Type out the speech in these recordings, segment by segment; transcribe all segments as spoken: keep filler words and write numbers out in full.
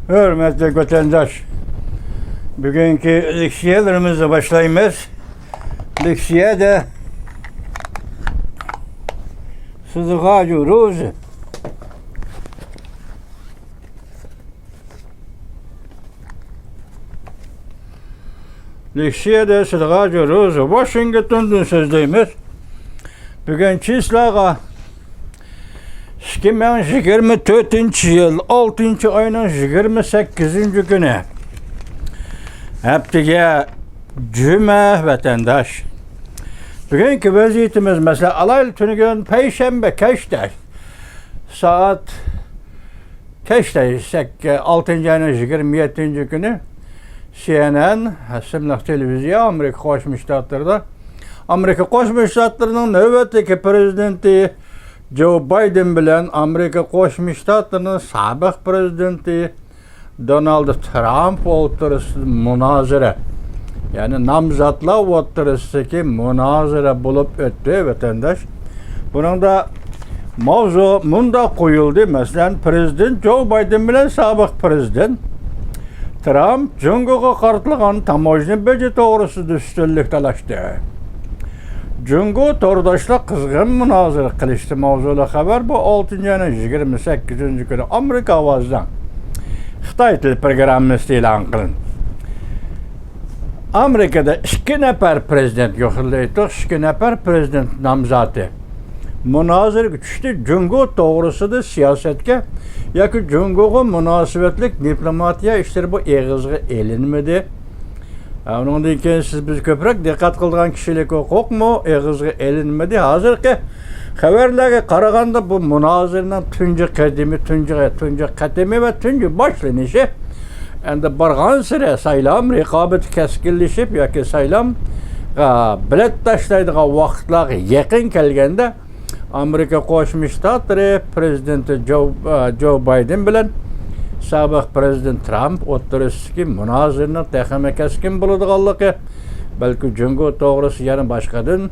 ھۆرمەتلىك ۋەتەنداش، بۈگۈنكى لېكسىيەلىرىمىزنى باشلايمىز. لېكسىيەدە سىزغاجۇ روزى. لېكسىيەدە سىزغاجۇ روزى، ۋاشىنگتوندىن سۆزلەيمىز. بۈگۈن چىسلاغا ئىككى مىڭ يىگىرمە تۆتىنچى يىل، ئالتىنچى ئاينىڭ يىگىرمە سەككىزىنچى كۈنى. ھەپتىگە جۈمە، ۋەتەنداش. بۈگۈنكى ۋەزىيىتىمىز، مەسىلەن، ئالايلى، تۈنۈگۈن پەيشەنبە كەچتە سائەت كەچتە سەك-، ئالتىنچى ئاينىڭ يىگىرمە يەتتىنچى كۈنى سى ئېن ئېن ئىسىملىق تېلېۋىزىيە، ئامېرىكا قوشما شتاتلىرىدا، ئامېرىكا قوشما شتاتلىرىنىڭ نۆۋەتتىكى پرېزىدېنتى جو بايدېن بىلەن ئامېرىكا قوشما شتاتلىرىنىڭ سابىق پرېزىدېنتى دونالد ترامپ ئوتتۇرىسىدا مۇنازىرە، يەنى نامزاتلار ئوتتۇرىسىدىكى مۇنازىرە بولۇپ ئۆتتى، ۋەتەنداش. بۇنىڭدا ماۋزۇ مۇنداق قويۇلدى، مەسىلەن، پرېزىدېنت جو بايدېن بىلەن سابىق پرېزىدېنت ترامپ جۇڭگوغا قارىتىلغان تاموژنا بېجى توغرىسىدا ئۈستۈنلۈك تالاشتى. جۇڭگو تورداشلار قىزغىن مۇنازىرە قىلىشتى ماۋزۇلۇق خەۋەر. بۇ ئالتىنچى ئاينىڭ يىگىرمە سەككىزىنچى كۈنى ئامېرىكا ئاۋازىنىڭ خىتاي تىل پروگراممىسىدا ئېلان قىلىندى. ئامېرىكىدا ئىككى نەپەر پرېزىدېنت يوقلايتتۇق، ئىككى نەپەر پرېزىدېنت نامزاتى مۇنازىرىگە چۈشتى. جۇڭگو توغرىسىدا سىياسەتكە ياكى جۇڭگوغا مۇناسىۋەتلىك دىپلوماتىيە ئىشلىرى بۇ ئېغىزغا ئېلىنمىدى. ئۇنىڭدىن كېيىن سىز، بىز كۆپرەك دىققەت قىلىدىغان كىشىلىك ھوقۇقمۇ ئېغىزغا ئېلىنمىدى. ھازىرقى خەۋەرلەرگە قارىغاندا، بۇ مۇنازىرىنىڭ تۇنجى قەدىمى، تۇنجى، تۇنجى قەدىمى ۋە تۇنجى باشلىنىشى. ئەمدى بارغانسېرى سايلام رىقابىتى كەسكىنلىشىپ ياكى سايلامغا بېلەت تاشلايدىغان ۋاقىتلارغا يېقىن كەلگەندە، ئامېرىكا قوشما شتاتلىرى پرېزىدېنتى جو، جو بايدېن بىلەن سابىق پرېزىدېنت ترامپ ئوتتۇرىسىدىكى مۇنازىرىنىڭ تېخىمۇ كەسكىن بولىدىغانلىقى، بەلكى جۇڭگو توغرىسىدا يەنە باشقىدىن،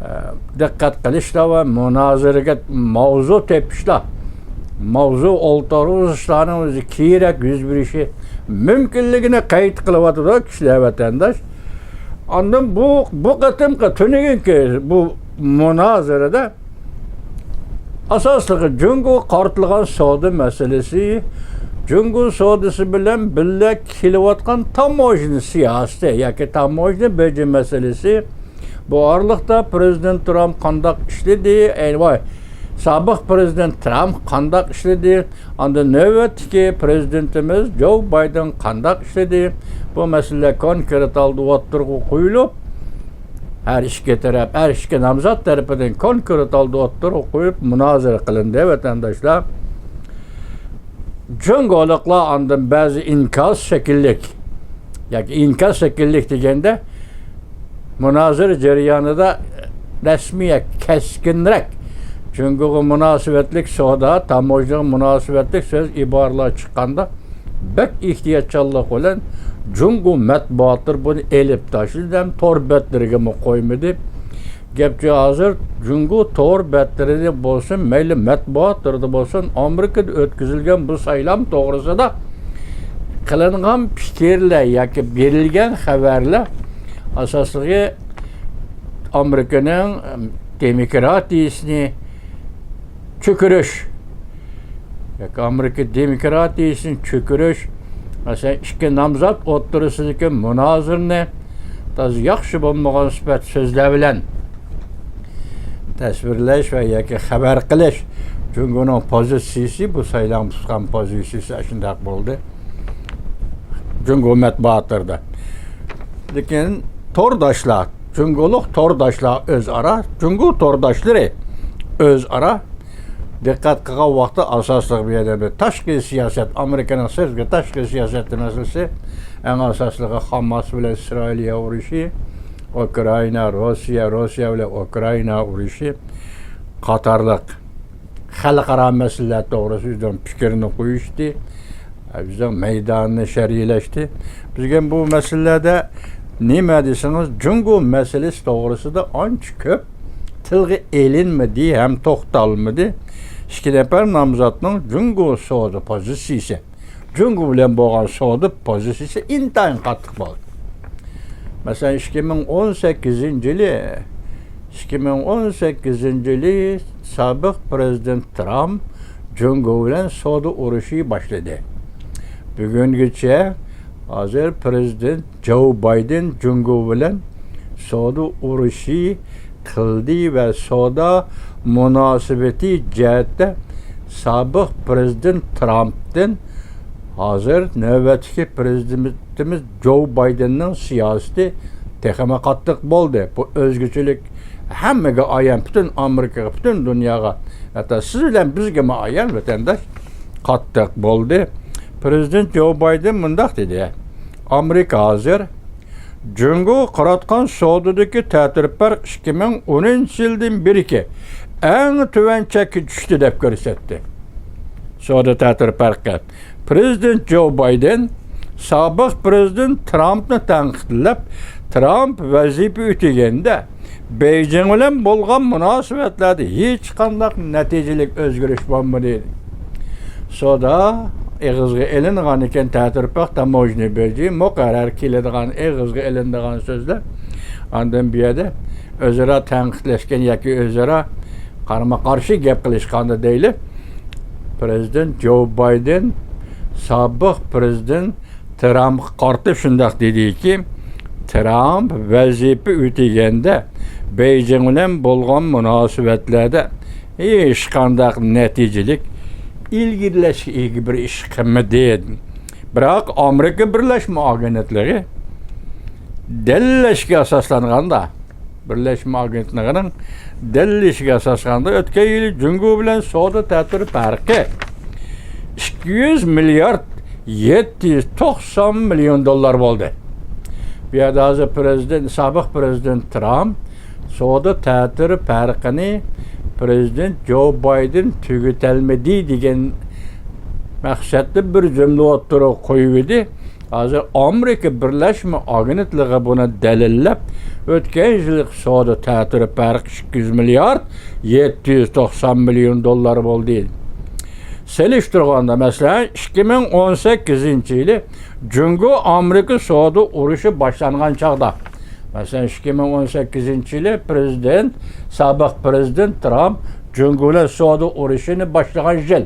ئە، دىققەت قىلىشلار ۋە مۇنازىرىگە ماۋزۇ تېپىشلار، ماۋزۇ ئولتۇرغۇزۇشلارنىڭ ئۆزى كېيىنرەك يۈز بېرىشى مۇمكىنلىكىنى قەيت قىلىۋاتىدۇ كىشىلەر، ۋەتەنداش. ئاندىن بۇ، بۇ قېتىمقى تۈنۈگۈنكى بۇ مۇنازىرىدە ئاساسلىقى جۇڭگوغا قارىتىلغان سودا مەسىلىسى، جۇڭگو سودىسى بىلەن بىللە كېلىۋاتقان تاموژنا سىياسىتى ياكى تاموژنا بېجى مەسىلىسى، بۇ ئارىلىقتا پرېزىدېنت ترامپ قانداق ئىشلىدى؟ ئەي ۋاي، سابىق پرېزىدېنت ترامپ قانداق ئىشلىدى؟ ئاندىن نۆۋەتتىكى پرېزىدېنتىمىز جو بايدېن قانداق ئىشلىدى؟ بۇ مەسىلىلەر كونكرېت ھالدا ئوتتۇرىغا قويۇلۇپ، ھەر ئىككى تەرەپ، ھەر ئىككى نامزات تەرىپىدىن كونكرېت ھالدا ئوتتۇرىغا قويۇپ، مۇنازىرە قىلىندى، ۋەتەنداشلار. جۇڭگولۇقلار ئاندىن بەزى ئىنكاس شەكىللىك، ياكى ئىنكاس شەكىللىك دېگەندە، مۇنازىرە جەريانىدا رەسمىي، كەسكىنرەك جۇڭگوغا مۇناسىۋەتلىك سودا، تاموژنىغا مۇناسىۋەتلىك سۆز، ئىبارىلەر چىققاندا، بەك ئېھتىياتچانلىق بىلەن جۇڭگو مەتبۇئاتلىرى بۇنى ئېلىپ تاشلىدى ھەم تور بەتلىرىگىمۇ قويمىدى. گەپچۇ ھازىر جۇڭگو تور بەتلىرىدە بولسۇن، مەيلى مەتبۇئاتلىرىدا بولسۇن، ئامېرىكىدا ئۆتكۈزۈلگەن بۇ سايلام توغرىسىدا قىلىنغان پىكىرلەر ياكى بېرىلگەن خەۋەرلەر ئاساسلىقى ئامېرىكىنىڭ دېموكراتىيىسىنى چۆكۈرۈش ياكى ئامېرىكا دېموكراتىيىسىنى چۆكۈرۈش، مەسىلەن، ئىككى نامزات ئوتتۇرىسىدىكى مۇنازىرىنى تازا ياخشى بولمىغان سۈپەت سۆزلەر بىلەن تەسۋىرلەش ۋە ياكى خەۋەر قىلىش، جۇڭگونىڭ پوزىتسىيىسى، بۇ سايلام تۇتقان پوزىتسىيىسى ئاشۇنداق بولدى جۇڭگو مەتبۇئاتلىرىدا. لېكىن تورداشلار، جۇڭگولۇق تورداشلار ئۆزئارا، جۇڭگو تورداشلىرى ئۆزئارا دىققەت قىلغان ۋاقىتتا ئاساسلىق بۇ يەردە بىر تاشقى سىياسەت، ئامېرىكىنىڭ سىرتقى تاشقى سىياسەت مەسىلىسى، ئەڭ ئاساسلىقى خاماس بىلەن ئىسرائىلىيە ئۇرۇشى، ئۇكرائىنا، روسىيە، روسىيە بىلەن ئۇكرائىنا ئۇرۇشى قاتارلىق خەلقئارا مەسىلىلەر توغرىسىدا ئۆزىنىڭ پىكرىنى قويۇشتى، ئۆزىنىڭ مەيدانىنى شەرھلەشتى. بۈگۈن بۇ مەسىلىلەردە نېمە دېسىڭىز، جۇڭگو مەسىلىسى توغرىسىدا ئانچە كۆپ تىلغا ئېلىنمىدى ھەم توختالمىدى. ئىككى نەپەر نامزاتنىڭ جۇڭگو سودا پوزىتسىيىسى، جۇڭگو بىلەن بولغان سودا پوزىتسىيىسى ئىنتايىن قاتتىق بولدى. مەسىلەن، ئىككى مىڭ ئون سەككىزىنچى يىلى، ئىككى مىڭ ئون سەككىزىنچى يىلى سابىق پىرېزىدېنت ترامپ جۇڭگو بىلەن سودا ئۇرۇشى باشلىدى. بۈگۈنگىچە ھازىر پىرېزىدېنت جو بايدېن جۇڭگو بىلەن سودا ئۇرۇشى قىلدى ۋە سودا مۇناسىۋىتى جەھەتتە سابىق پىرېزىدېنت ترامپتىن ھازىر نۆۋەتتىكى پىرېزىدېنتىمىز جو بايدېننىڭ سىياسىتى تېخىمۇ قاتتىق بولدى. بۇ ئۆزگىچىلىك ھەممىگە ئايان، پۈتۈن ئامېرىكىغا، پۈتۈن دۇنياغا، ھەتتا سىز بىلەن بىزگىمۇ ئايان، ۋەتەنداش، قاتتىق بولدى. پىرېزىدېنت جو بايدېن مۇنداق دېدى: ئامېرىكا ھازىر جۇڭگو قىلىۋاتقان سودىدىكى تەتۈر پەرق ئىككى مىڭ ئونىنچى يىلدىن بېرىكى ئەڭ تۆۋەن چەككە چۈشتى دەپ كۆرسەتتى. سودا تەتۈر پەرقى. پىرېزىدېنت جو بايدېن سابىق پىرېزىدېنت ترامپنى تەنقىدلەپ، ترامپ ۋەزىپە ئۆتىگەندە بېيجىڭ بىلەن بولغان مۇناسىۋەتلەردە ھېچقانداق نەتىجىلىك ئۆزگىرىش بولمىدى. سودا ئېغىزغا ئېلىنغان ئىكەن، تەتۈر پەرق، تاموژنىي بېجى، مۇقەررەر كېلىدىغان، ئېغىزغا ئېلىنىدىغان سۆزلەر. ئاندىن بۇ يەردە ئۆزئارا تەنقىدلەشكەن ياكى ئۆزئارا قارىمۇ قارشى گەپ قىلىشقاندا دەيلى، پىرېزىدېنت جو بايدېن سابىق پىرېزىدېنت ترامپقا قارىتىپ شۇنداق دېدىكى، ترامپ ۋەزىپە ئۆتىگەندە بېيجىڭ بىلەن بولغان مۇناسىۋەتلەردە ھېچقانداق نەتىجىلىك ئىلگىرىلەشكە ئىگە بىر ئىش قىلمىدى. بىراق ئامېرىكا بىرلەشمە ئاگېنتلىقى دەلىللەشكە ئاساسلانغاندا، بىرلەشمە ئاگېنتلىقىنىڭ دەلىللىشىگە ئاساسلانغاندا، ئۆتكەن يىلى جۇڭگو بىلەن سودا تەتۈر پەرقى ئىككى يۈز مىليارد يەتتە يۈز توقسان مىليون دوللار بولدى. بۇ يەردە ھازىر پىرېزىدېنت، سابىق پىرېزىدېنت ترامپ سودا تەتۈر پەرقىنى پىرېزىدېنت جو بايدېن تۈگىتەلمىدى دېگەن مەقسەتتە بىر جۈملە ئوتتۇرىغا قويۇۋىدى. ھازىر ئامېرىكا بىرلەشمە ئاگېنتلىقى بۇنى دەلىللەپ، ئۆتكەن يىلقى سودا تەتۈر پەرقى ئىككى يۈز مىليارد يەتتە يۈز توقسان مىليون دوللار بولدى. سېلىشتۇرغاندا، مەسىلەن، ئىككى مىڭ ئون سەككىزىنچى يىلى جۇڭگو ئامېرىكا سودا ئۇرۇشى باشلانغان چاغدا، مەسىلەن، ئىككى مىڭ ئون سەككىزىنچى يىلى پىرېزىدېنت، سابىق پىرېزىدېنت ترامپ جۇڭگو بىلەن سودا ئۇرۇشىنى باشلىغان يىل،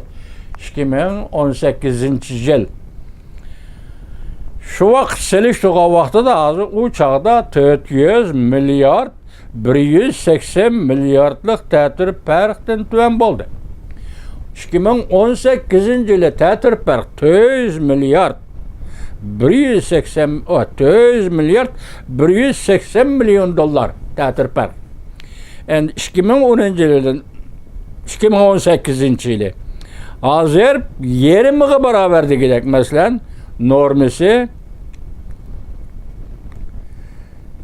ئىككى مىڭ ئون سەككىزىنچى يىل. شۇ ۋاقىت سېلىشتۇرغان ۋاقتىدا، ھازىر ئۇ چاغدا تۆت يۈز مىليارد، بىر يۈز سەكسەن مىلياردلىق تەتۈر پەرقتىن تۆۋەن بولدى. ئىككى مىڭ ئون سەككىزىنچى يىلى تەتۈر پەرق تۆت يۈز مىليارد، بىر يۈز سەكسەن، ئو، تۆت يۈز مىليارد بىر يۈز سەكسەن مىليون دوللار تەتۈر پەرق. ئەمدى ئىككى مىڭ ئونىنچى يىلدىن، ئىككى مىڭ ئون سەككىزىنچى يىلى ھازىر يېرىمىغا باراۋەر دېگۈدەك، مەسىلەن، نورمىسى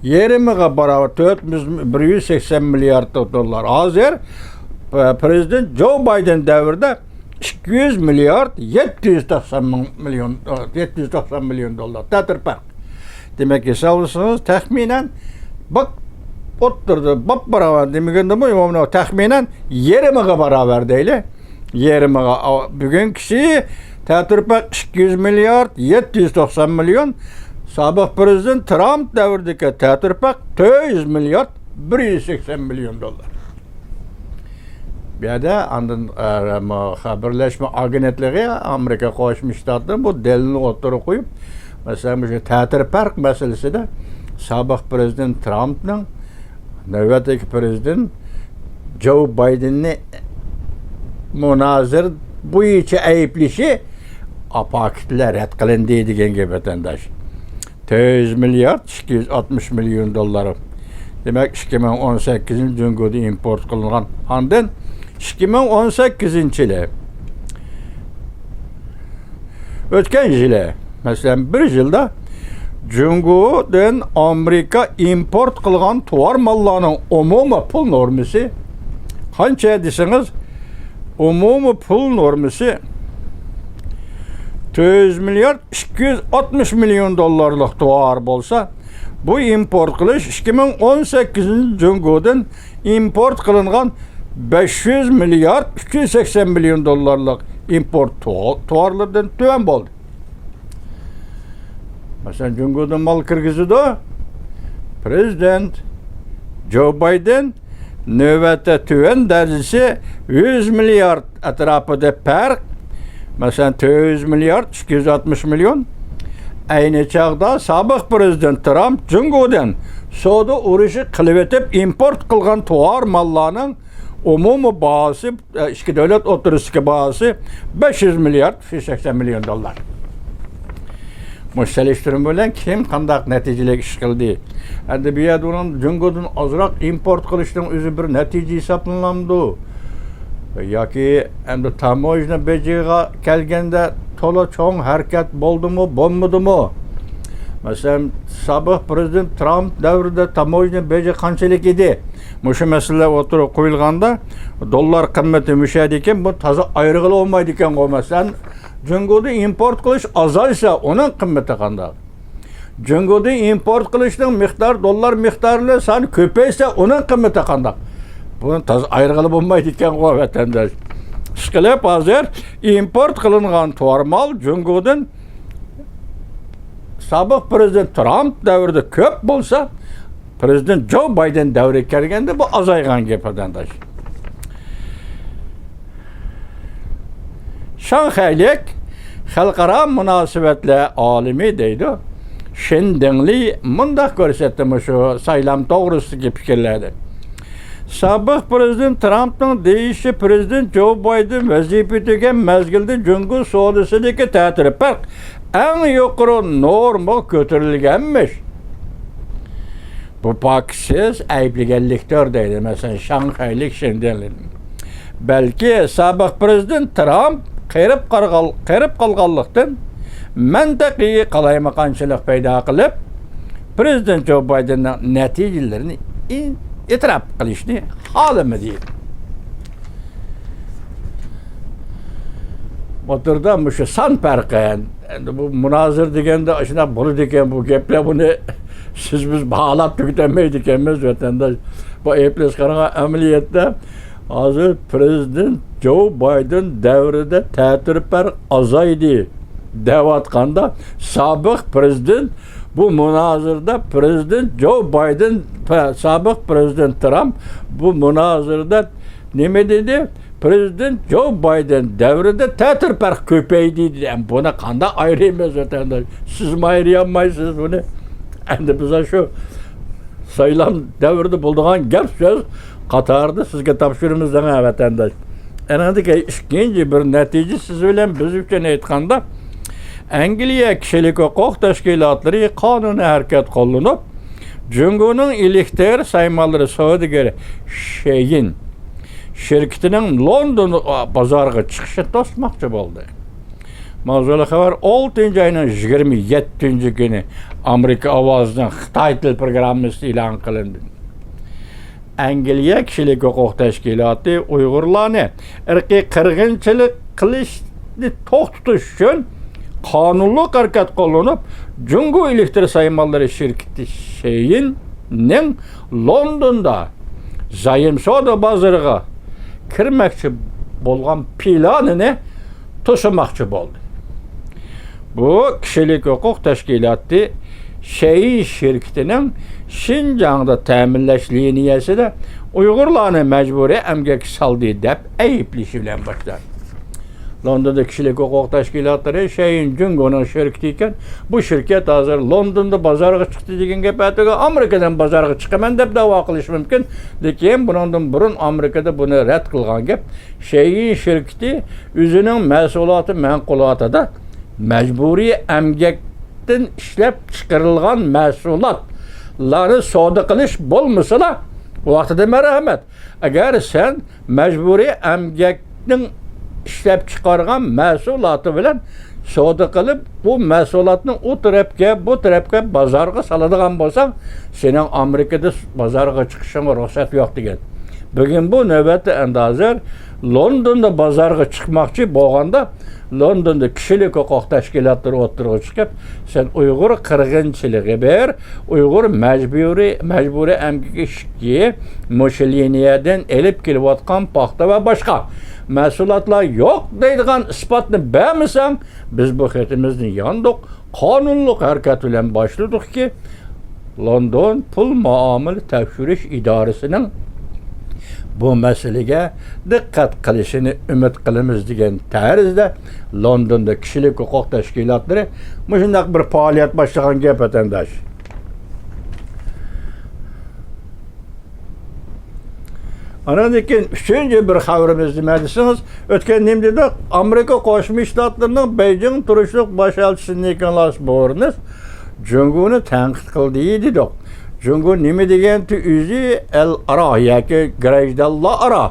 يېرىمىغا باراۋەر، تۆت يۈز، بىر يۈز سەكسەن مىليارد دوللار. ھازىر، ئە، پىرېزىدېنت جو بايدېن دەۋرىدە ئىككى يۈز مىليارد يەتتە يۈز توقسان مىڭ مىليون، ئە، يەتتە يۈز توقسان مىليون دوللار تەتۈر پەرق. دېمەك، ھېسابلىسىڭىز، تەخمىنەن، باق، ئوتتۇرىدا باپ باراۋەر دېمىگەندىمۇ، ئومۇمەن تەخمىنەن يېرىمىغا باراۋەر دەيلى. يېرىمىغا، ئاۋ-، بۈگۈنكىسى تەتۈر پەرق ئىككى يۈز مىليارد يەتتە يۈز توقسان مىليون، سابىق پىرېزىدېنت ترامپ دەۋرىدىكى تەتۈر پەرق تۆت يۈز مىليارد بىر يۈز سەكسەن مىليون دوللار. بۇ يەردە ئاندىن، ئە، مۇ-، خە-، بىرلەشمە ئاگېنتلىقى، ئامېرىكا قوشما شتاتلىرى بۇ دەلىلنى ئوتتۇرىغا قويۇپ، مەسىلەن، مۇشۇ تەتۈر پەرق مەسىلىسىدە سابىق پىرېزىدېنت ترامپنىڭ نۆۋەتتىكى پىرېزىدېنت جو بايدېننى مۇنازىرە بويىچە ئەيىبلىشى ئاپاكىتلەر رەت قىلىندى دېگەن گەپ، ۋەتەنداش. تۆت يۈز مىليارد ئىككى يۈز ئاتمىش مىليون دوللار. دېمەك، ئىككى مىڭ ئون سەككىزىنچى يىل جۇڭگودىن ئىمپورت قىلىنغان. ئاندىن ئىككى مىڭ ئون سەككىزىنچى يىلى، ئۆتكەن يىلى، مەسىلەن، بىر يىلدا جۇڭگودىن ئامېرىكا ئىمپورت قىلغان تاۋار ماللارنىڭ ئومۇمىي پۇل نورمىسى قانچە دېسىڭىز، ئومۇمىي پۇل نورمىسى تۆت يۈز مىليارد ئىككى يۈز ئاتمىش مىليون دوللارلىق تاۋار بولسا، بۇ ئىمپورت قىلىش ئىككى مىڭ ئون سەككىزىنچى جۇڭگودىن ئىمپورت قىلىنغان بەش يۈز مىليارد ئۈچ يۈز سەكسەن مىليون دوللارلىق ئىمپورت تاۋ-، تاۋارلىرىدىن تۆۋەن بولدى. مەسىلەن، جۇڭگودىن مال كىرگۈزىدۇ. پرېزىدېنت جو بايدېن نۆۋەتتە تۆۋەن دەرىجىسى يۈز مىليارد ئەتراپىدا پەرق. مەسىلەن، تۆت يۈز مىليارد، ئىككى يۈز ئاتمىش مىليون. ئەينى چاغدا سابىق پرېزىدېنت ترامپ جۇڭگودىن سودا ئۇرۇشى قىلىۋېتىپ، ئىمپورت قىلغان تاۋار ماللارنىڭ ئومۇمىي باھاسى، ئىككى دۆلەت ئوتتۇرىسىدىكى باھاسى بەش يۈز مىليارد سەكسەن مىليون دوللار. مۇشۇ سېلىشتۇرما بىلەن كىم قانداق نەتىجىلىك ئىش قىلدى؟ ئەمدى بۇ يەردە ئۇنىڭ جۇڭگودىن ئازراق ئىمپورت قىلىشنىڭ ئۆزى بىر نەتىجە ھېسابلىنامدۇ؟ ياكى ئەمدى تاموژنا بېجىغا كەلگەندە تولا چوڭ ھەرىكەت بولدىمۇ، بولمىدىمۇ؟ مەسىلەن، سابىق پرېزىدېنت ترامپ دەۋرىدە تاموژنا بېجى قانچىلىك ئىدى؟ مۇشۇ مەسىلىلەر ئوتتۇرىغا قويۇلغاندا، دوللار قىممىتى مۇشۇ يەردىكەن، بۇ تازا ئايرىغىلى بولمايدىكەنغۇ. مەسىلەن، جۇڭگودىن ئىمپورت قىلىش ئازايسا، ئۇنىڭ قىممىتى قانداق؟ جۇڭگودىن ئىمپورت قىلىشنىڭ مىقدار، دوللار مىقدارى بىلەن سانى كۆپەيسە، ئۇنىڭ قىممىتى قانداق؟ بۇنى تازا ئايرىغىلى بولمايدىكەنغۇ، ۋەتەنداش. ئىشقىلىپ، ھازىر ئىمپورت قىلىنغان تاۋار مال جۇڭگودىن سابىق پرېزىدېنت ترامپ دەۋرىدە كۆپ بولسا، پرېزىدېنت جو بايدېن دەۋرىگە كەلگەندە بۇ ئازايغان گەپ، ۋەتەنداش. شاڭخەيلىك خەلقئارا مۇناسىۋەتلەر ئالىمى دەيدۇ، شېن دېڭلى مۇنداق كۆرسەتتى مۇشۇ سايلام توغرىسىدىكى پىكىرلەردە. سابىق پرېزىدېنت ترامپنىڭ دېيىشىچە، پرېزىدېنت جو بايدېن ۋەزىپە تۈگىگەن مەزگىلدە جۇڭگو سودىسىدىكى تەتۈر پەرق ئەڭ يۇقىرى نورمىغا كۆتۈرۈلگەنمىش. بۇ پاكىتسىز ئەيىبلىگەنلىكتۇر دەيدۇ، مەسىلەن، شاڭخەيلىك شېن دېڭلى. بەلكى سابىق پرېزىدېنت ترامپ قېرىپ قالغان-، قېرىپ قالغانلىقتىن، مەنتىقىي قالايمىقانچىلىق پەيدا قىلىپ، پرېزىدېنت جو بايدېننىڭ نەتىجىلىرىنى ئېتىراپ قىلىشنى خالىمىدى. ئوتتۇرىدا مۇشۇ سان پەرقى. ئەمدى بۇ مۇنازىرە دېگەندە ئاشۇنداق بولىدىكەن، بۇ گەپلەر، بۇنى سىز بىز باھالاپ تۈگىتەلمەيدىكەنمىز، ۋەتەنداش. بۇ ئەيىبلەش قارىغان ئەمەلىيەتتە ھازىر پرېزىدېنت جو بايدېن دەۋرىدە تەتۈر پەرق ئازايدى دەۋاتقاندا، سابىق پرېزىدېنت بۇ مۇنازىرىدە، پرېزىدېنت جو بايدېن، پە-، سابىق پرېزىدېنت ترامپ بۇ مۇنازىرىدە نېمە دېدى؟ پرېزىدېنت جو بايدېن دەۋرىدە تەتۈر پەرق كۆپەيدى دېدى. ئەمدى بۇنى قانداق ئايرىيمىز، ۋەتەنداش؟ سىزمۇ ئايرىيالمايسىز بۇنى. ئەمدى بىز شۇ سايلام دەۋرىدە بولىدىغان گەپ سۆز قاتارىدا سىزگە تاپشۇرىمىز دەڭە، ۋەتەنداش. ئەنىڭدىكى ئىككىنچى بىر نەتىجە سىز بىلەن بىز ئۈچۈن ئېيتقاندا، ئەنگلىيە كىشىلىك ھوقۇق تەشكىلاتلىرى قانۇنىي ھەرىكەت قوللىنىپ، جۇڭگونىڭ ئېلېكتر سايمانلىرى سودىگىرى شېيىن شىركىتىنىڭ لوندون بازارىغا چىقىشىنى توسماقچى بولدى. ماۋزۇلۇق خەۋەر ئالتىنچى ئاينىڭ يىگىرمە يەتتىنچى كۈنى ئامېرىكا ئاۋازىنىڭ خىتاي تىل پروگراممىسىدا ئېلان قىلىندى. ئەنگلىيە كىشىلىك ھوقۇق تەشكىلاتى ئۇيغۇرلارنى ئىرقىي قىرغىنچىلىق قىلىشنى توختىتىش ئۈچۈن قانۇنلۇق ھەرىكەت قوللىنىپ، جۇڭگو ئېلېكتر سايمانلىرى شىركىتى شېيىننىڭ لوندوندا زايوم سودا بازىرىغا كىرمەكچى بولغان پىلانىنى توسىماقچى بولدى. بۇ كىشىلىك ھوقۇق تەشكىلاتى شېيىن شىركىتىنىڭ شىنجاڭدا تەمىنلەش لىنىيەسىدە ئۇيغۇرلارنى مەجبۇرىي ئەمگەككە سالدى دەپ ئەيىبلىشى بىلەن باشلاندى. لوندوندا كىشىلىك ھوقۇق تەشكىلاتلىرى شېيىن جۇڭگونىڭ شىركىتى ئىكەن، بۇ شىركەت ھازىر لوندوندا بازارغا چىقتى دېگەن گەپ ئەتىگەن ئامېرىكىدىن بازارغا چىقىمەن دەپ دەۋا قىلىشى مۇمكىن. لېكىن بۇنىڭدىن بۇرۇن ئامېرىكىدا بۇنى رەت قىلغان گەپ. شېيىن شىركىتى ئۆزىنىڭ مەھسۇلاتى مەنقۇلاتىدا مەجبۇرىي ئەمگەكتىن ئىشلەپ چىقىرىلغان مەھسۇلاتلارنى سودا قىلىش بولمىسىلا، ۋاقتىدا مەرھەمەت. ئەگەر سەن مەجبۇرىي ئەمگەكنىڭ ئىشلەپ چىقارغان مەھسۇلاتى بىلەن سودا قىلىپ، بۇ مەھسۇلاتنى ئۇ تەرەپكە، بۇ تەرەپكە بازارغا سالىدىغان بولساڭ، سېنىڭ ئامېرىكىدا بازارغا چىقىشىڭغا رۇخسەت يوق دېگەن. بۈگۈن بۇ نۆۋەتتە ئەمدى ھازىر لوندوندا بازارغا چىقماقچى بولغاندا، لوندوندا كىشىلىك ھوقۇق تەشكىلاتلىرى ئوتتۇرىغا چىقىپ، سەن ئۇيغۇر قىرغىنچىلىقى بىر، ئۇيغۇر مەجبۇرىي، مەجبۇرىي ئەمگىكى ئىككى، مۇشۇ لىنىيەدىن ئېلىپ كېلىۋاتقان پاختا ۋە باشقا مەھسۇلاتلار يوق دەيدىغان ئىسپاتنى بەرمىسەڭ، بىز بۇ خېتىمىزنى ياندۇق، قانۇنلۇق ھەرىكەت بىلەن باشلىدۇقكى، لوندون پۇل مۇئامىلە تەكشۈرۈش ئىدارىسىنىڭ بۇ مەسىلىگە دىققەت قىلىشىنى ئۈمىد قىلىمىز، دېگەن تەرزدە لوندوندا كىشىلىك ھوقۇق تەشكىلاتلىرى مۇشۇنداق بىر پائالىيەت باشلىغان گەپ، ۋەتەنداش. ئانىڭدىن كېيىن ئۈچىنچى بىر خەۋىرىمىز نېمە دېسىڭىز، ئۆتكەن نېمە دېدۇق؟ ئامېرىكا قوشما شتاتلىرىنىڭ بېيجىڭ تۇرۇشلۇق باش ئەلچىسى نىكولاس بورنس جۇڭگونى تەنقىد قىلدى دېدۇق. جۇڭگو نېمە دېگەنتى ئۆزى، ئەل ئارا ياكى گىرەجدانلار ئارا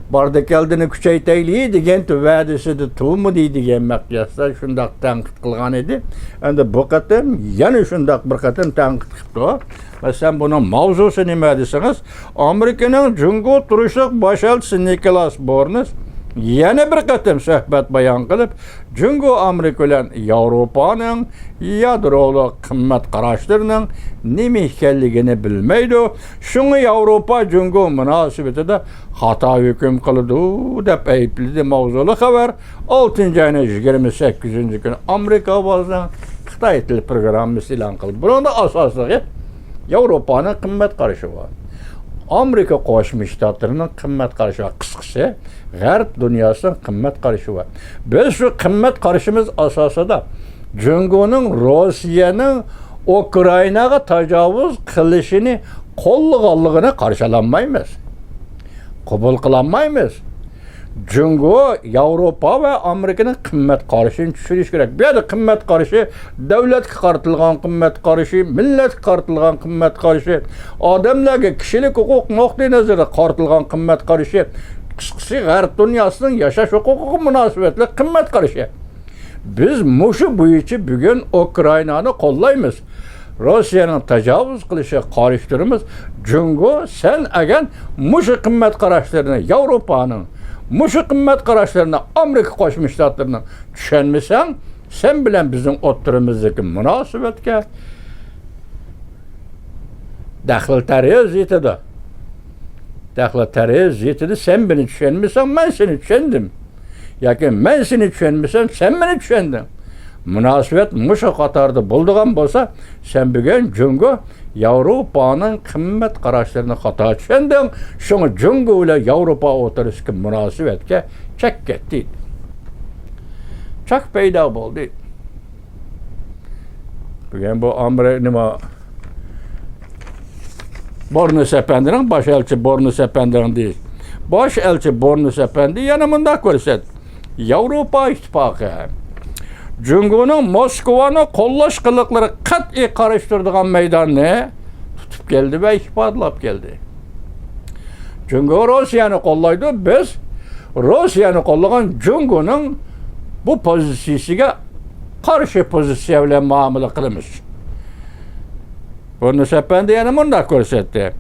باردا كەلدىنى كۈچەيتەيلى دېگەنتى، ۋەدىسىدە تۇرمىدى دېگەن مەقياستا شۇنداق تەنقىد قىلغان ئىدى. ئەمدى بۇ قېتىم يەنە شۇنداق بىر قېتىم تەنقىد قىپتۇ. مەسىلەن، بۇنىڭ ماۋزۇسى نېمە دېسىڭىز، ئامېرىكىنىڭ جۇڭگو تۇرۇشلۇق باش ئەلچىسى نىكولاس بورنس يەنە بىر قېتىم سۆھبەت بايان قىلىپ، جۇڭگو ئامېرىكا بىلەن ياۋروپانىڭ يادرولۇق قىممەت قاراشلىرىنىڭ نېمە ئىكەنلىكىنى بىلمەيدۇ، شۇڭا ياۋروپا جۇڭگو مۇناسىۋىتىدە خاتا ھۆكۈم قىلىدۇ، دەپ ئەيىبلىدى. ماۋزۇلۇق خەۋەر ئالتىنچى ئاينىڭ يىگىرمە سەككىزىنچى كۈنى ئامېرىكا ئاۋازىنىڭ خىتاي تىل پروگراممىسى ئېلان قىلدى. بۇنىڭدا ئاساسلىقى ياۋروپانىڭ قىممەت قارىشى بار. ئامېرىكا قوشما شتاتلىرىنىڭ قىممەت قارىشى بار. قىسقىسى، غەرب دۇنياسىنىڭ قىممەت قارىشى بار. بىز شۇ قىممەت قارىشىمىز ئاساسىدا جۇڭگونىڭ روسىيەنىڭ ئۇكرائىناغا تاجاۋۇز قىلىشىنى قوللىغانلىقىنى قارشى ئالالمايمىز. قوبۇل قىلالمايمىز. جۇڭگو ياۋروپا ۋە ئامېرىكىنىڭ قىممەت قارىشىنى چۈشىنىشى كېرەك. بۇ يەردە قىممەت قارىشى، دۆلەتكە قارىتىلغان قىممەت قارىشى، مىللەتكە قارىتىلغان قىممەت قارىشى، ئادەملەرگە كىشىلىك ھوقۇق نۇقتىئى نەزىرىدىن قارىتىلغان قىممەت قارىشى، قىسقىسى، غەرب دۇنياسىنىڭ ياشاش ھوقۇقىغا مۇناسىۋەتلىك قىممەت قارىشى. بىز مۇشۇ بويىچە بۈگۈن ئۇكرائىنانى قوللايمىز. روسىيەنىڭ تاجاۋۇز قىلىشىغا قارشى تۇرىمىز. جۇڭگو، سەن ئەگەر مۇشۇ قىممەت قاراشلىرىنى، ياۋروپانىڭ مۇشۇ قىممەت قاراشلىرىنى، ئامېرىكا قوشما شتاتلىرىنىڭ چۈشەنمىسەڭ، سەن بىلەن بىزنىڭ ئوتتۇرىمىزدىكى مۇناسىۋەتكە دەخلى تەرۇز يېتىدۇ. دەخلى تەرۇز يېتىدۇ. سەن مېنى چۈشەنمىسەڭ، مەن سېنى چۈشەندىم. ياكى مەن سېنى چۈشەنمىسەم، سەن مېنى چۈشەندىڭ. مۇناسىۋەت مۇشۇ قاتاردا بولىدىغان بولسا، سەن بۈگۈن جۇڭگو، ياۋروپانىڭ قىممەت قاراشلىرىنى خاتا چۈشەندىڭ. شۇڭا جۇڭگو بىلەن ياۋروپا ئوتتۇرىسىدىكى مۇناسىۋەتكە چەك كەتتى. چەك پەيدا بولدى. بۈگۈن بۇ ئامېرىكا نېمە، بورنس ئەپەندىنىڭ، باش ئەلچى بورنس ئەپەندىنىڭ دېيىش. باش ئەلچى بورنس ئەپەندى يەنە مۇنداق كۆرسەتتى. ياۋروپا ئىتتىپاقى جۇڭگونىڭ موسكۋانى قوللاش قىلىقلىرى قەتئىي قارشى تۇرىدىغان مەيداننى تۇتۇپ كەلدى ۋە ئىپادىلەپ كەلدى. جۇڭگو روسىيەنى قوللايدۇ، بىز روسىيەنى قوللىغان جۇڭگونىڭ بۇ پوزىتسىيىسىگە قارشى پوزىتسىيە بىلەن مۇئامىلە قىلىمىز. بۇنى سەپەندى يەنە مۇنداق كۆرسەتتى.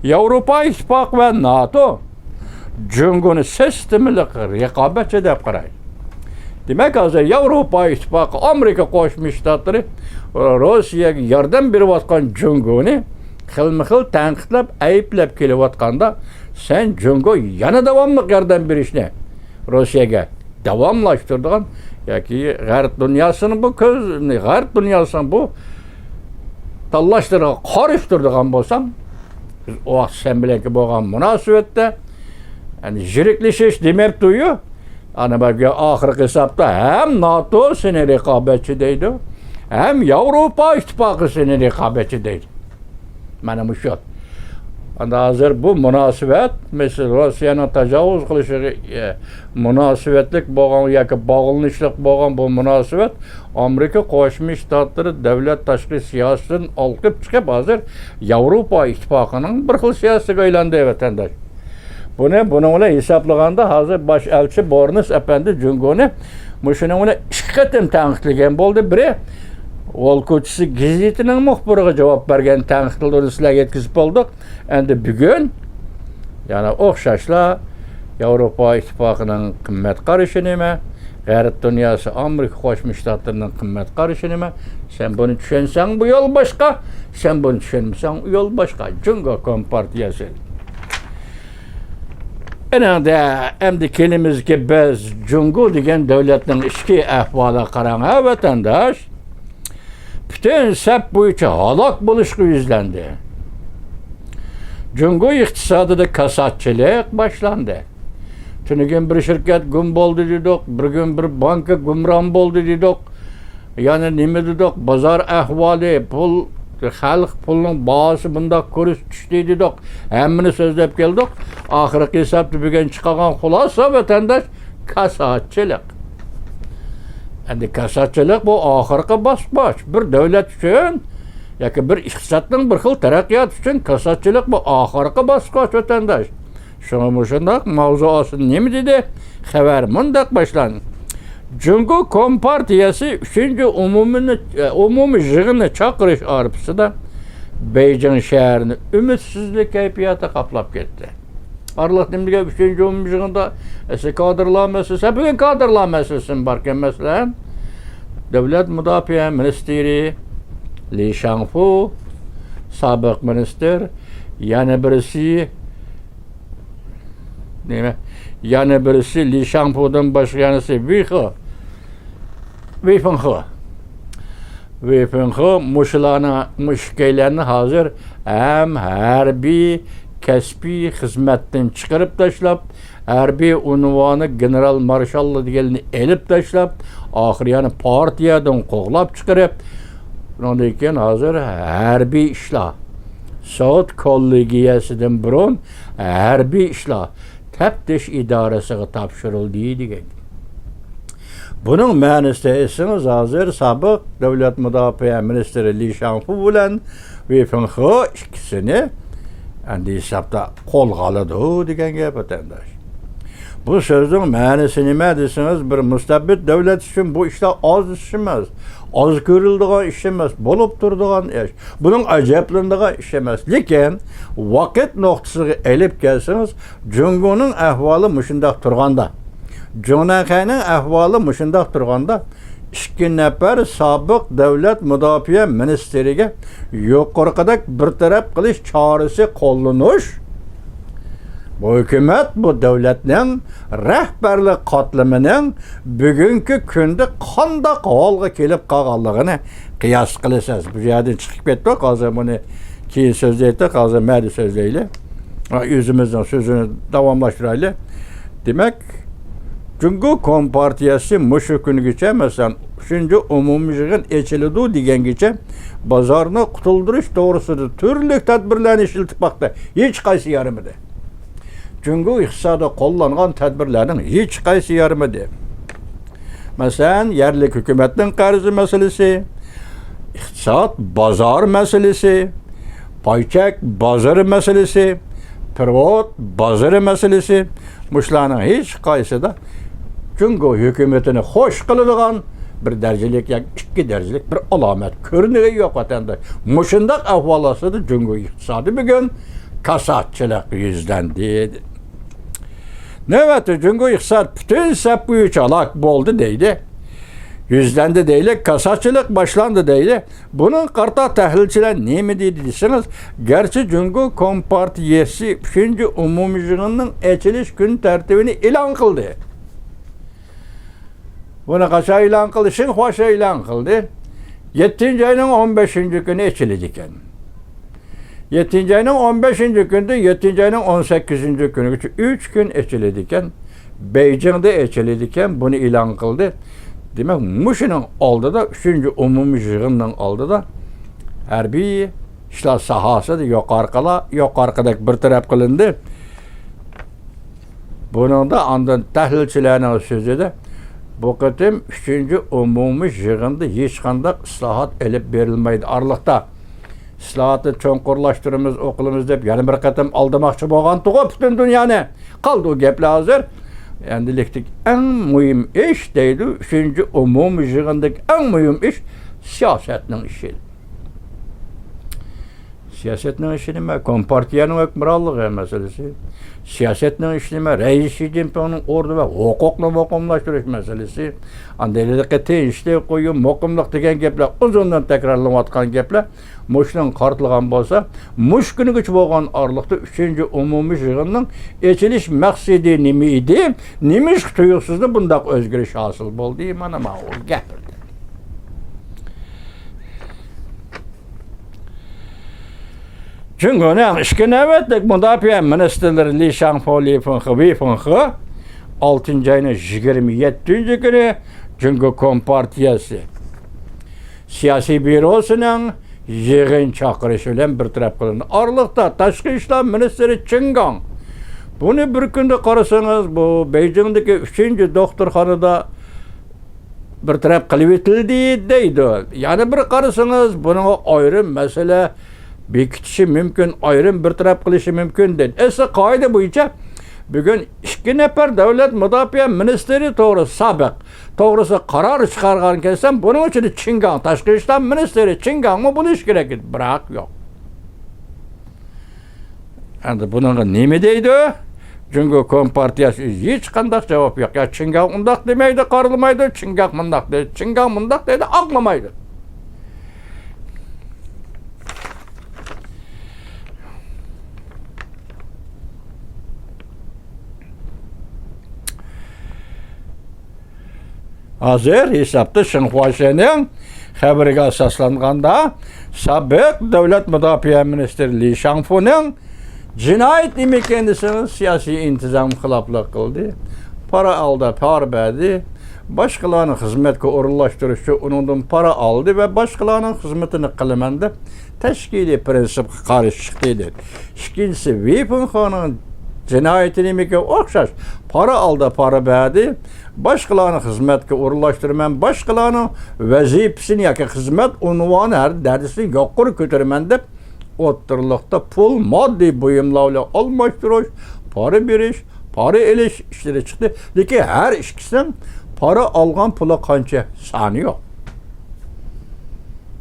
ياۋروپا ئىتتىپاقى ۋە ناتو جۇڭگونى سىستېمىلىق رىقابەتچى دەپ قارايدۇ. دېمەك، ھازىر ياۋروپا ئىتتىپاقى، ئامېرىكا قوشما شتاتلىرى روسىيەگە ياردەم بېرىۋاتقان جۇڭگونى خىلمۇ خىل تەنقىدلەپ، ئەيىبلەپ كېلىۋاتقاندا، سەن جۇڭگو يەنە داۋاملىق ياردەم بېرىشنى روسىيەگە داۋاملاشتۇرىدىغان ياكى غەرب دۇنياسىنىڭ بۇ كۆز، غەرب دۇنياسىنىڭ بۇ تاللاشلىرىغا قارشى تۇرىدىغان بولساڭ، بىز ئۇ ۋاقىت سەن بىلەنكى بولغان مۇناسىۋەتتە، يەنى يىرىكلىشىش دېمەپتۇ-يۇ. ئانا بەگە ئاخىرقى ھېسابتا ھەم ناتو سېنى رىقابەتچى دەيدۇ، ھەم ياۋروپا ئىتتىپاقى سېنى رىقابەتچى دەيدۇ. مانا مۇشۇ. ئەمدى ھازىر بۇ مۇناسىۋەت، مەسىلەن، روسىيەنىڭ تاجاۋۇز قىلىشىغا، ئە، مۇناسىۋەتلىك بولغان ياكى باغلىنىشلىق بولغان بۇ مۇناسىۋەت ئامېرىكا قوشما شتاتلىرى دۆلەت تاشقى سىياسىتىدىن ئالقىپ چىقىپ، ھازىر ياۋروپا ئىتتىپاقىنىڭ بىر خىل سىياسىتىگە ئايلاندى، ۋەتەنداش. بۇنى، بۇنىڭ بىلەن ھېسابلىغاندا، ھازىر باش ئەلچى بورنس ئەپەندى جۇڭگونى مۇشۇنىڭ بىلەن ئىككى قېتىم تەنقىدلىگەن بولدى. بىرى، ۋول كوچىسى گېزىتىنىڭ مۇخبىرىغا جاۋاب بەرگەن تەنقىدلىرىنى سىلەرگە يەتكۈزۈپ بولدۇق. ئەمدى بۈگۈن يەنە ئوخشاشلا ياۋروپا ئىتتىپاقىنىڭ قىممەت قارىشى نېمە؟ غەرب دۇنياسى، ئامېرىكا قوشما شتاتلىرىنىڭ قىممەت قارىشى نېمە؟ سەن بۇنى چۈشەنسەڭ، بۇ يول باشقا، سەن بۇنى چۈشەنمىسەڭ، ئۇ يول باشقا. جۇڭگو كومپارتىيەسى. ئېنىڭدە ئەمدى كېلىمىزكى، بىز جۇڭگو دېگەن دۆلەتنىڭ ئىچكى ئەھۋالىغا قاراڭ، ھە، ۋەتەنداش. پۈتۈن سەپ بويىچە ھالاك بولۇشقا يۈزلەندى. جۇڭگو ئىقتىسادىدا كاساتچىلىق باشلاندى. تۈنۈگۈن بىر شىركەت گۇم بولدى دېدۇق، بىر كۈن بىر بانكا گۇمران بولدى دېدۇق. يەنە نېمە دېدۇق؟ بازار ئەھۋالى، پۇل، خەلق پۇلنىڭ باھاسى بۇنداق كۇرس چۈشتى دېدۇق. ھەممىنى سۆزلەپ كەلدۇق. ئاخىرقى ھېسابتا بۈگۈن چىقارغان خۇلاسە، ۋەتەنداش، كاساتچىلىق. ئەمدى كاساتچىلىق بۇ ئاخىرقى باسقۇچ. بىر دۆلەت ئۈچۈن ياكى بىر ئىقتىسادنىڭ بىر خىل تەرەققىياتى ئۈچۈن كاساتچىلىق بۇ ئاخىرقى باسقۇچ، ۋەتەنداش. شۇڭا مۇشۇنداق ماۋزۇ ئاستىدا نېمە دېدى؟ خەۋەر مۇنداق باشلاندى. جۇڭگو كومپارتىيەسى ئۈچىنچى ئومۇمىنى، ئومۇمىي يىغىننى چاقىرىش ئارىپىسىدا بېيجىڭ شەھىرىنى ئۈمىدسىزلىك كەيپىياتى قاپلاپ كەتتى. ئارىلىق نېمە دېگەن ئۈچىنچى ئومۇمىي يىغىندا ئەسلى كادىرلار مەسىلىسى، بۈگۈن كادىرلار مەسىلىسىمۇ باركەن، مەسىلەن، دۆلەت مۇداپىئە مىنىستىرى لى شاڭفۇ، سابىق مىنىستىر، يەنە بىرسى، نېمە؟ يەنە بىرسى لى شاڭفۇدىن باشقا يەنىسى ۋېي خې، ۋېي فېڭخې. ۋېي فېڭخې مۇشۇلارنى، مۇشۇ ئىككىيلەننى ھازىر ھەم ھەربىي كەسپىي خىزمەتتىن چىقىرىپ تاشلاپ، ھەربىي ئۇنۋانى گېنېرال مارشاللى دېگەننى ئېلىپ تاشلاپ، ئاخىرى يەنە پارتىيەدىن قوغلاپ چىقىرىپ، ئۇنىڭدىن كېيىن ھازىر ھەربىي ئىشلار، سوۋېت كوللېگىيەسىدىن بۇرۇن ھەربىي ئىشلار تەپتىش ئىدارىسىغا تاپشۇرۇلدى دېگەن. بۇنىڭ مەنىسىدە ئېيتسىڭىز، ھازىر سابىق دۆلەت مۇداپىئە مىنىستىرى لى شاڭفۇ بىلەن ۋېي فېڭخې ئىككىسىنى ئەمدى ھېسابتا قولغا ئالىدۇ دېگەن گەپ، ۋەتەنداش. بۇ سۆزنىڭ مەنىسى نېمە دېسىڭىز، بىر مۇستەبىت دۆلەت ئۈچۈن بۇ ئىشلار ئاز ئىش ئەمەس، ئاز كۆرۈلىدىغان ئىش ئەمەس، بولۇپ تۇرىدىغان ئىش. بۇنىڭ ئەجەبلىنىدىغان ئىش ئەمەس. لېكىن ۋاقىت نۇقتىسىغا ئېلىپ كەلسىڭىز، جۇڭگونىڭ ئەھۋالى مۇشۇنداق تۇرغاندا، جۇڭنەنخەينىڭ ئەھۋالى مۇشۇنداق تۇرغاندا، ئىككى نەپەر سابىق دۆلەت مۇداپىئە مىنىستىرىگە يۇقىرىقىدەك بىر تەرەپ قىلىش چارىسى قوللىنىش، بۇ ھۆكۈمەت، بۇ دۆلەتنىڭ رەھبەرلىك قاتلىمىنىڭ بۈگۈنكى كۈندە قانداق ھالغا كېلىپ قالغانلىقىنى قىياس قىلىسىز. بۇ يەردىن چىقىپ كەتتۇق، ھازىر بۇنى كېيىن سۆزلەيتتۇق، ھازىر مەدە سۆزلەيلى. ئۆزىمىزنىڭ سۆزىنى داۋاملاشتۇرايلى. دېمەك، جۇڭگو كومپارتىيەسى مۇشۇ كۈنگىچە، مەسىلەن، ئۈچىنچى ئومۇمىي يىغىن ئېچىلىدۇ دېگەنگىچە بازارنى قۇتۇلدۇرۇش توغرىسىدا تۈرلۈك تەدبىرلەرنى ئىشلىتىپ باقتى. ھېچقايسى يارىمىدى. جۇڭگو ئىقتىسادىغا قوللانغان تەدبىرلەرنىڭ ھېچقايسى يارىمىدى. مەسىلەن، يەرلىك ھۆكۈمەتنىڭ قەرزى مەسىلىسى، ئىقتىساد بازار مەسىلىسى، پاي چەك بازىرى مەسىلىسى، پېرېۋوت بازىرى مەسىلىسى، مۇشۇلارنىڭ ھېچقايسىدا جۇڭگو ھۆكۈمىتىنى خوش قىلىدىغان بىر دەرىجىلىك ياكى ئىككى دەرىجىلىك بىر ئالامەت كۆرۈنگىنى يوق، ۋەتەنداش. مۇشۇنداق ئەھۋال ئاستىدا جۇڭگو ئىقتىسادى بۈگۈن كاساتچىلىققا يۈزلەندى. نۆۋەتتە جۇڭگو ئىقتىساد پۈتۈن سەپ بويىچە ھالاك بولدى دەيدۇ. يۈزلەندى دەيلى، كاساتچىلىق باشلاندى دەيلى. بۇنىڭغا قارىتا تەھلىلچىلەر نېمە دېدى دېسىڭىز، گەرچە جۇڭگو كومپارتىيەسى ئۈچىنچى ئومۇمىي يىغىننىڭ ئېچىلىش كۈن تەرتىپىنى ئېلان قىلدى. بۇنى قاچان ئېلان قىلدى؟ شىنخۇا شى ئېلان قىلدى. يەتتىنچى ئاينىڭ ئون بەشىنچى كۈنى ئېچىلىدىكەن. يەتتىنچى ئاينىڭ ئون بەشىنچى كۈنىدىن يەتتىنچى ئاينىڭ ئون سەككىزىنچى كۈنىگىچە ئۈچ كۈن ئېچىلىدىكەن. بېيجىڭدا ئېچىلىدىكەن، بۇنى ئېلان قىلدى. دېمەك، مۇشۇنىڭ ئالدىدا، ئۈچىنچى ئومۇمىي يىغىننىڭ ئالدىدا ھەربىي ئىشلار ساھەسىدە يۇقىرىقىلا-، يۇقىرىقىدەك بىر تەرەپ قىلىندى. بۇنىڭدا ئاندىن تەھلىلچىلەرنىڭ سۆزىدە، بۇ قېتىم ئۈچىنچى ئومۇمىي يىغىندا ھېچقانداق ئىسلاھات ئېلىپ بېرىلمايدۇ. ئارىلىقتا ئىسلاھاتنى چوڭقۇرلاشتۇرىمىز، ئۇ قىلىمىز دەپ يەنە بىر قېتىم ئالدىماقچى بولغانتىغۇ پۈتۈن دۇنيانى. قالدى ئۇ گەپلەر ھازىر. ئەمدىلىكتىكى ئەڭ مۇھىم ئىش دەيدۇ، ئۈچىنچى ئومۇمىي يىغىندىكى ئەڭ مۇھىم ئىش سىياسەتنىڭ ئىشى. سىياسەتنىڭ ئىشى نېمە؟ كومپارتىيەنىڭ ھۆكۈمرانلىقى مەسىلىسى. سىياسەتنىڭ ئىشى نېمە؟ رەئىس شى جىنپىڭنىڭ ئورنى ۋە ھوقۇقنى مۇقىملاشتۇرۇش مەسىلىسى. ئاندىن ھېلىقى تىنچلىق، قويۇن، مۇقىملىق دېگەن گەپلەر ئۇزۇندىن تەكرارلىنىۋاتقان گەپلەر. مۇشۇنىڭغا قارىتىلغان بولسا، مۇشۇ كۈنگىچە بولغان ئارىلىقتا ئۈچىنچى ئومۇمىي يىغىننىڭ ئېچىلىش مەقسىتى نېمە ئىدى؟ نېمىشقا تۇيۇقسىزلا بۇنداق ئۆزگىرىش ھاسىل بولدى؟ مانا، مانا ئۇ گەپ. جۇڭگونىڭ ئىككى نۆۋەتلىك مۇداپىئە مىنىستىرلىرى لى شاڭفو، لى فېڭخې، ۋېي فېڭخې ئالتىنچى ئاينىڭ يىگىرمە يەتتىنچى كۈنى جۇڭگو كومپارتىيەسى سىياسىي بيۇروسىنىڭ يىغىن چاقىرىشى بىلەن بىر تەرەپ قىلىندى. ئارىلىقتا تاشقى ئىشلار مىنىستىرى چېن گاڭ، بۇنى بىر كۈندە قارىسىڭىز، بۇ بېيجىڭدىكى ئۈچىنچى دوختۇرخانىدا بىر تەرەپ قىلىۋېتىلدى دەيدۇ. يەنە بىر قارىسىڭىز، بۇنىڭغا ئايرىم مەسىلە بېكىتىشى مۇمكىن، ئايرىم بىر تەرەپ قىلىشى مۇمكىن دەيدۇ. ئەسلى قائىدە بويىچە بۈگۈن ئىككى نەپەر دۆلەت مۇداپىئە مىنىستىرى توغرىسىدا سابىق توغرىسىدا قارار چىقارغانىكەنسەن، بۇنىڭ ئىچىدە چېن گاڭ، تاشقى ئىشلار مىنىستىرى چېن گاڭمۇ بولۇشى كېرەك ئىدى، بىراق يوق. ئەمدى بۇنىڭغا نېمە دەيدۇ؟ جۇڭگو كومپارتىيەسى ھېچقانداق جاۋاب يوق. يا چېن گاڭ ئۇنداق دېمەيدۇ، قارىلىمايدۇ، چېن گاڭ مۇنداق دەيدۇ، چېن گاڭ مۇنداق دەيدۇ، ئاقلىمايدۇ. ھازىر ھېسابتا شىنخۇاشىنىڭ خەۋىرىگە ئاساسلانغاندا، سابىق دۆلەت مۇداپىئە مىنىستىرى لى شاڭفۇنىڭ جىنايەت نېمە ئىكەن دېسىڭىز، سىياسىي ئىنتىزامغا خىلاپلىق قىلدى، پارا ئالدى، پارا بەردى، باشقىلارنى خىزمەتكە ئورۇنلاشتۇرۇش ئۈچۈن ئۇنىڭدىن پارا ئالدى ۋە باشقىلارنىڭ خىزمىتىنى قىلىمەن دەپ تەشكىلىي پىرىنسىپقا قارشى چىقتى، دېدى. ئىككىنچىسى، ۋېي فېڭخېنىڭ جىنايىتى نېمىكى ئوخشاش، پارا ئالدى، پارا بەردى، باشقىلارنى خىزمەتكە ئورۇنلاشتۇرىمەن، باشقىلارنىڭ ۋەزىپىسىنى ياكى خىزمەت ئۇنۋانى ھەر دەرىجىسىنى يۇقىرى كۆتۈرىمەن دەپ، ئوتتۇرىلىقتا پۇل، ماددىي بۇيۇملار بىلەن ئالماشتۇرۇش، پارا بېرىش، پارا ئېلىش ئىشلىرى چىقتى. لېكىن ھەر ئىككىسىنىڭ پارا ئالغان پۇلى قانچە، سانى يوق.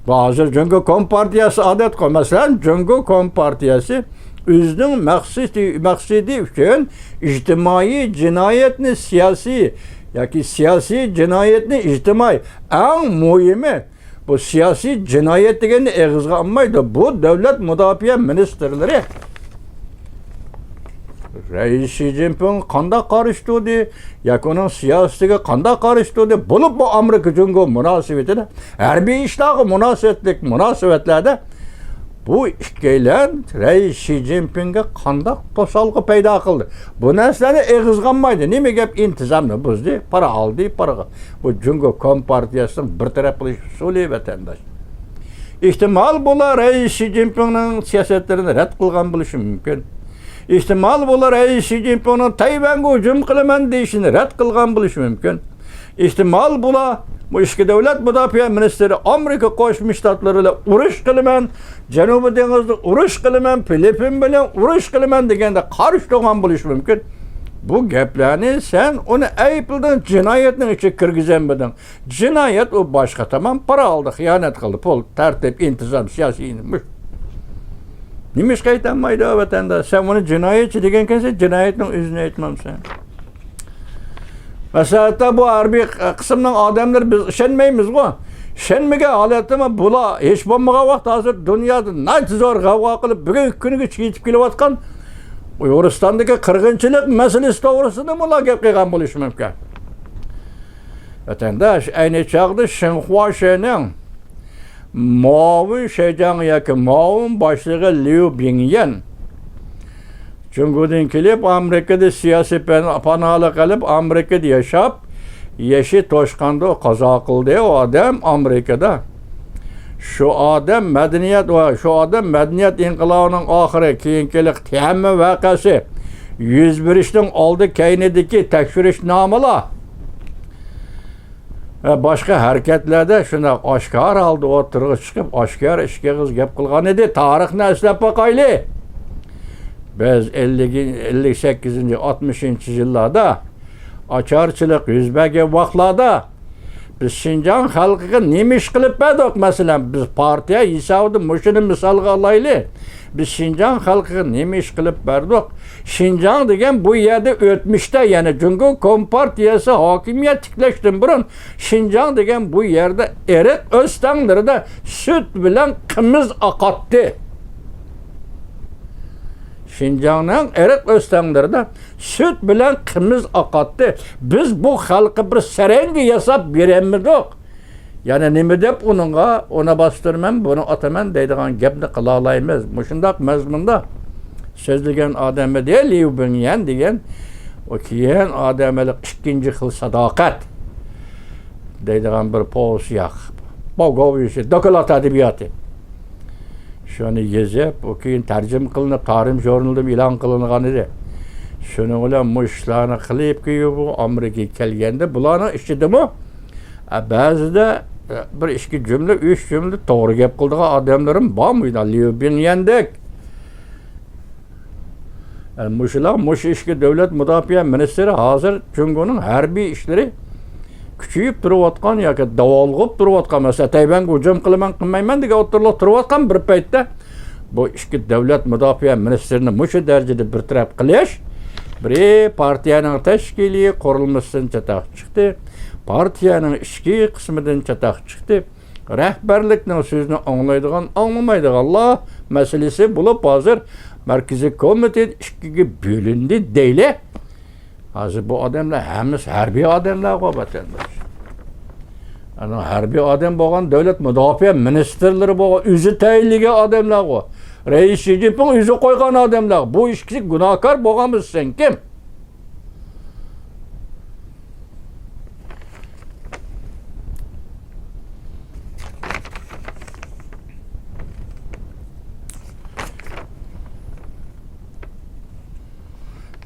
ھازىر جۇڭگو كومپارتىيەسى ئادەتتىكى، مەسىلەن، جۇڭگو كومپارتىيەسى ئۆزىنىڭ مەقسىتى، مەقسىتى ئۈچۈن ئىجتىمائىي جىنايەتنى سىياسىي ياكى سىياسىي جىنايەتنى ئىجتىمائىي، ئەڭ مۇھىمى، بۇ سىياسىي جىنايەت دېگەننى ئېغىزغا ئالمايدۇ. بۇ دۆلەت مۇداپىئە مىنىستىرلىرى رەئىس شى جىنپىڭ قانداق قارشى تۇردى ياكى ئۇنىڭ سىياسىتىگە قانداق قارشى تۇردى، بولۇپمۇ ئامېرىكا جۇڭگو مۇناسىۋىتىدە، ھەربىي ئىشلارغا مۇناسىۋەتلىك مۇناسىۋەتلەردە بۇ ئىككىيلەن رەئىس شى جىنپىڭغا قانداق توسالغۇ پەيدا قىلدى؟ بۇ نەرسىلەرنى ئېغىزغا ئالمايدۇ. نېمە گەپ؟ ئىنتىزامنى بۇزدى، پارا ئالدى، پارىغا. بۇ جۇڭگو كومپارتىيەسىنىڭ بىر تەرەپ قىلىش ئۇسۇلى، ۋەتەنداش. ئېھتىمال، بۇلار رەئىس شى جىنپىڭنىڭ سىياسەتلىرىنى رەت قىلغان بولۇشى مۇمكىن. ئېھتىمال، بۇلار رەئىس شى جىنپىڭنىڭ تەيۋەنگە ھۇجۇم قىلىمەن دېيىشىنى رەت قىلغان بولۇشى مۇمكىن. ئېھتىمال، بۇلار بۇ ئىككى دۆلەت مۇداپىئە مىنىستىرى ئامېرىكا قوشما شتاتلىرى بىلەن ئۇرۇش قىلىمەن، جەنۇبىي دېڭىزدا ئۇرۇش قىلىمەن، فىلىپپىن بىلەن ئۇرۇش قىلىمەن دېگەندە قارشى تۇرغان بولۇشى مۇمكىن. بۇ گەپلەرنى سەن ئۇنى ئەيىبلىدىڭ، جىنايەتنىڭ ئىچىگە كىرگۈزەلمىدىڭ. جىنايەت ئۇ باشقا تامام، پارا ئالدى، خىيانەت قىلدى، پۇل، تەرتىپ، ئىنتىزام، سىياسىي ئىنتىزام. نېمە ئىشقا ئېيتالمايدۇ ۋەتەنداش؟ سەن ئۇنى جىنايەتچى دېگەنكەنسەن، جىنايەتنىڭ ئۆزىنى ئېيتمامسەن؟ مەسلىھەتتە بۇ ھەربىي قىسىمنىڭ ئادەملىرى بىز ئىشەنمەيمىزغۇ. ئىشەنمىگەن ھالەتتىمۇ بۇلار ھېچ بولمىغان ۋاقىت ھازىر دۇنيادا ناھايىتى زور غەۋغا قىلىپ، بۈگۈنكى كۈنگىچە يېتىپ كېلىۋاتقان ئۇيغۇرىستاندىكى قىرغىنچىلىق مەسىلىسى توغرىسىدا بۇلار گەپ قىلغان بولۇشى مۇمكىن. ۋەتەنداش، ئەينى چاغدا شىنخۇاشىنىڭ مۇئاۋىن شىجاڭ ياكى مۇئاۋىن باشلىقى ليۇ بىڭيەن جۇڭگودىن كېلىپ، ئامېرىكىدا سىياسىي پەن-، پاناھلىق ئېلىپ، ئامېرىكىدا ياشاپ، يېشى توشقاندا قازا قىلدى ئۇ ئادەم ئامېرىكىدا. شۇ ئادەم مەدەنىيەت ۋە شۇ ئادەم مەدەنىيەت ئىنقىلابىنىڭ ئاخىرى، كېيىنكى تيەنئەنمېن ۋەقەسى يۈز بېرىشنىڭ ئالدى كەينىدىكى تەكشۈرۈشنامىلار ۋە باشقا ھەرىكەتلەردە شۇنداق ئاشكارا ھالدا ئوتتۇرىغا چىقىپ، ئاشكارا ئىككى ئېغىز گەپ قىلغان ئىدى. تارىخنى ئەسلەپ باقايلى. بىز ئەللىك، ئەللىك سەككىزىنچى، ئاتمىشىنچى يىللاردا ئاچارچىلىق يۈز بەرگەن ۋاقىتلاردا بىز شىنجاڭ خەلقىگە نېمە ئىش قىلىپ بەردۇق؟ مەسىلەن، بىز پارتىيە ھېسابىدا مۇشۇنى مىسالغا ئالايلى. بىز شىنجاڭ خەلقىگە نېمە ئىش قىلىپ بەردۇق؟ شىنجاڭ دېگەن بۇ يەردە ئۆتمۈشتە، يەنى جۇڭگو كومپارتىيەسى ھاكىمىيەت تىكلەشتىن بۇرۇن شىنجاڭ دېگەن بۇ يەردە ئېرىق ئۆستەڭلىرىدە سۈت بىلەن قىمىز ئاقاتتى. شىنجاڭنىڭ ئېرىق ئۆستەڭلىرىدە سۈت بىلەن قىمىز ئاقاتتى. بىز بۇ خەلققە بىر سەرەڭگە ياساپ بېرەلمىدۇق. يەنە نېمە دەپ ئۇنىڭغا، ئۇنى باستۇرىمەن، بۇنى ئاتىمەن دەيدىغان گەپنى قىلالايمىز؟ مۇشۇنداق مەزمۇندا سۆزلىگەن ئادەم ئىدى ليۇ بىڭيەن دېگەن. ئۇ كېيىن ئادەم ھېلىقى ئىككىنچى خىل ساداقەت دەيدىغان بىر پوۋېست ياق. بوگوۋىشى، دوكلات ئەدەبىياتى. شۇنى يېزىپ، ئۇ كېيىن تەرجىمە قىلىنىپ، تارىم ژۇرنىلىدا ئېلان قىلىنغان ئىدى. شۇنىڭ بىلەن مۇشۇ ئىشلارنى قىلىپ، كېيىن بۇ ئامېرىكىغا كەلگەندە، بۇلارنىڭ ئىچىدىمۇ، ئە، بەزىدە، ئە، بىر ئىككى جۈملە، ئۈچ جۈملە توغرا گەپ قىلىدىغان ئادەملىرىم بارمۇ؟ ليۇ بىڭيەندەك. ئە، مۇشۇلار، مۇشۇ ئىچكى دۆلەت مۇداپىئە مىنىستىرى ھازىر جۇڭگونىڭ ھەربىي ئىشلىرى كۈچىيىپ تۇرۇۋاتقان ياكى داۋالغۇپ تۇرۇۋاتقان، مەسىلەن، تەيۋەنگە ھۇجۇم قىلىمەن، قىلمايمەن دېگەن ئوتتۇرىلىق تۇرۇۋاتقان بىر پەيتتە، بۇ ئىچكى دۆلەت مۇداپىئە مىنىستىرىنى مۇشۇ دەرىجىدە بىر تەرەپ قىلىش، بىرى پارتىيەنىڭ تەشكىلىي قۇرۇلمىسىدىن چاتاق چىقتى، پارتىيەنىڭ ئىچكى قىسمىدىن چاتاق چىقتى. رەھبەرلىكنىڭ سۆزىنى ئاڭلايدىغان، ئاڭلىمايدىغانلار مەسىلىسى بولۇپ، ھازىر مەركىزىي كومىتېت ئىككىگە بۆلۈندى دەيلى. ھازىر بۇ ئادەملەر ھەممىسى ھەربىي ئادەملەرغۇ، ۋەتەنداش. ئانا ھەربىي ئادەم بولغان، دۆلەت مۇداپىئە مىنىستىرلىرى بولغان، ئۆزى تەيىنلىگەن ئادەملەرغۇ. رەئىس شى جىنپىڭ ئۆزى قويغان ئادەملەر. بۇ ئىككىسى گۇناھكار بولغان بولسا، سەن كىم؟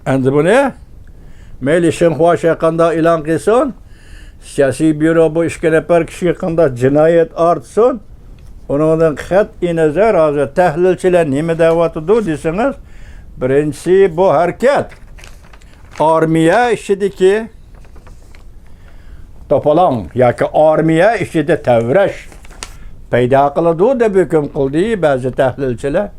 ئەمدى بۇنى مەيلى شىنخۇا شەي قانداق ئېلان قىلسۇن، سىياسىي بيۇرو بۇ ئىككى نەپەر كىشىگە قانداق جىنايەت ئارتسۇن، ئۇنىڭدىن قەتئىينەزەر، ھازىر تەھلىلچىلەر نېمە دەۋاتىدۇ دېسىڭىز، بىرىنچىسى، بۇ ھەرىكەت ئارمىيە ئىچىدىكى توپىلاڭ ياكى ئارمىيە ئىچىدە تەۋرەش پەيدا قىلىدۇ دەپ ھۆكۈم قىلدى بەزى تەھلىلچىلەر.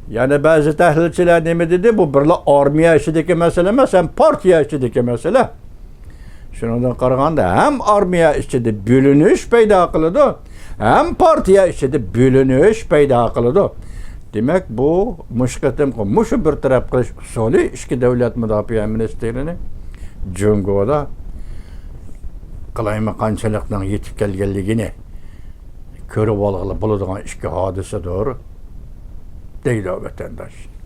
يەنە بەزى تەھلىلچىلەر نېمە دېدى؟ بۇ بىرلا ئارمىيە ئىچىدىكى مەسىلە ئەمەس، ھەم پارتىيە ئىچىدىكى مەسىلە. شۇنىڭدىن قارىغاندا، ھەم ئارمىيە ئىچىدە بۆلۈنۈش پەيدا قىلىدۇ، ھەم پارتىيە ئىچىدە بۆلۈنۈش پەيدا قىلىدۇ. دېمەك، بۇ مۇشۇ قېتىمقى مۇشۇ بىر تەرەپ قىلىش ئۇسۇلى ئىچكى دۆلەت مۇداپىئە مىنىستىرىنى جۇڭگودا قالايمىقانچىلىقنىڭ يېتىپ كەلگەنلىكىنى كۆرۈۋالغىلى بولىدىغان ئىككى ھادىسىدۇر، دەيدۇ ۋەتەنداش.